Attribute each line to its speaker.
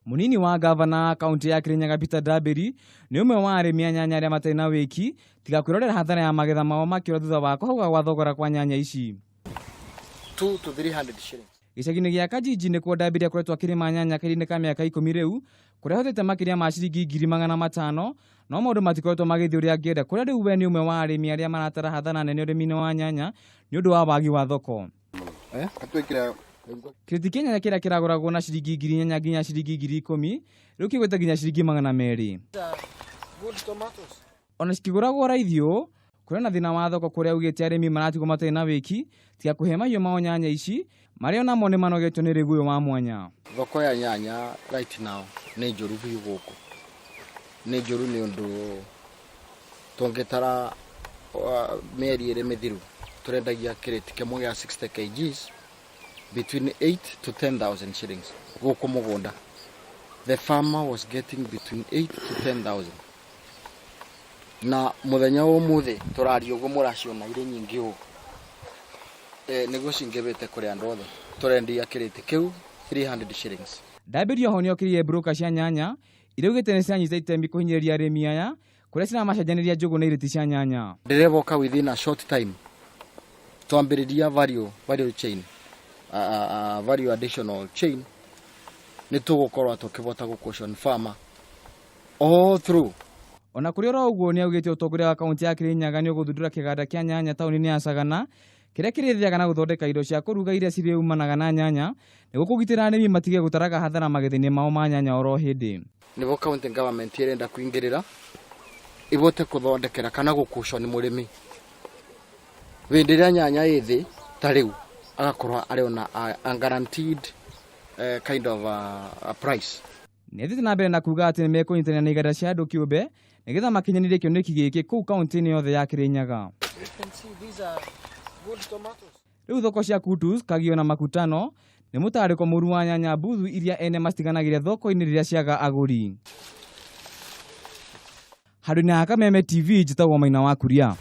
Speaker 1: Munini wa gavana kaunti ya Kirinyaga Peter Ndambiri nĩ ũmwe wa arĩmi a nyanya arĩa matarĩ na wĩki tiga kwĩrorera hathara ya magetha mao makĩũra thutha wa kũhauga gwa thogora kwa nyanya ici.
Speaker 2: 2 to 300 shillings.
Speaker 1: Gĩcagi-inĩ gĩa Kajiji nĩkuo Ndambiri akoretwo akĩrĩma nyanya kahinda-inĩ ka mĩaka 10 rĩu, kũrĩa ahotete makĩria ma ciringi 500,000, no maũndũ matikoretwo magĩthiĩ ũrĩa angĩenda kũrĩa rĩu we nĩ ũmwe wa arĩmi arĩa maratara hathara nene ũrĩmi-inĩ wa nyanya nĩ ũndũ wa wagi wa thoko. Kĩrĩti kĩa nyanya kĩrĩa kĩragũragwo na ciringi 8,000 nginya ciringi 10,000 rĩu kĩgwĩte nginya ciringi 200. Ona cikĩgũragwo raithi ũũ, kũrĩ na thĩna wa thoko kũrĩa augĩte arĩmi maratigwo matarĩ na wĩki tiga kũhe mahiũ mao nyanya ici marĩa onamo nĩ manogetio nĩ rĩgu ũyũ wa mwanya.
Speaker 2: Thoko ya nyanya right now nĩ njũru biũ gũkũ, nĩ njũru nĩ ũndũ tũngĩtara mĩeri ĩrĩ mĩthiru tũrendagia kĩrĩti kĩmwe gĩa 60 kgs between 8 to 10,000 shillings gũkũ mũgũnda. The farmer was getting between 8 to 10,000 na mũthenya wa ũmũthĩ tũraria ũguo mũraciona irĩ nyingĩ ũũ, nĩguo cingĩbĩte kũrĩ andũ othe tũrendia kĩrĩti kĩu 300 shillings.
Speaker 1: Ndambĩrio ho nĩokĩrĩire broker cia nyanya iria augĩte nĩ ciranyita itemi kũhinyĩrĩria arĩmi aya kũrĩa ciramacenjanĩria njũgũ na irĩti cia nyanya.
Speaker 2: Ndĩreboka within a short time twambĩrĩria value chain, value additional chain, nĩ tũgũkorwo tũkĩbota gũ farmer all through.
Speaker 1: Ona kũrĩ oro ũguo nĩ augĩte ũtongoria wa kaunti ya Kirinyaga nĩ ũgũthundũra kĩganda kĩa nyanya taũni-inĩ ya Sagana kĩrĩa kĩrĩthĩaga na gũthondeka indo cia kũruga iria cirĩumanaga na nyanya nĩguo kũgitĩra arĩmi matige gũtaraga hathara magetha-inĩ mao ma nyanya oro hĩndĩ.
Speaker 2: Nĩguo county government ĩrenda kũingĩrĩra ibote kũthondekera kana gũkuconi mũrĩmi hĩndĩ ĩrĩa nyanya ĩ thĩ ta rĩu agakorwo arĩ ona a guaranteed kind of a price.
Speaker 1: Nĩ athiĩte na mbere na kuga atĩ nĩ mekũnyitanĩra na iganda cia andũ kĩũmbe nĩgetha makinyanĩrie kĩoneki gĩkĩ kũu kaunti-inĩ yothe ya Kirinyaga. Rĩu thoko cia Kutus, Kagio na Makutano nĩ mũtarĩko mũru wa nyanya mbuthu iria ene macitiganagĩria thoko-inĩ rĩrĩa ciaga agũri. Handũ-inĩ ha Kameme TV, njĩtagwo Maina wa Kuria.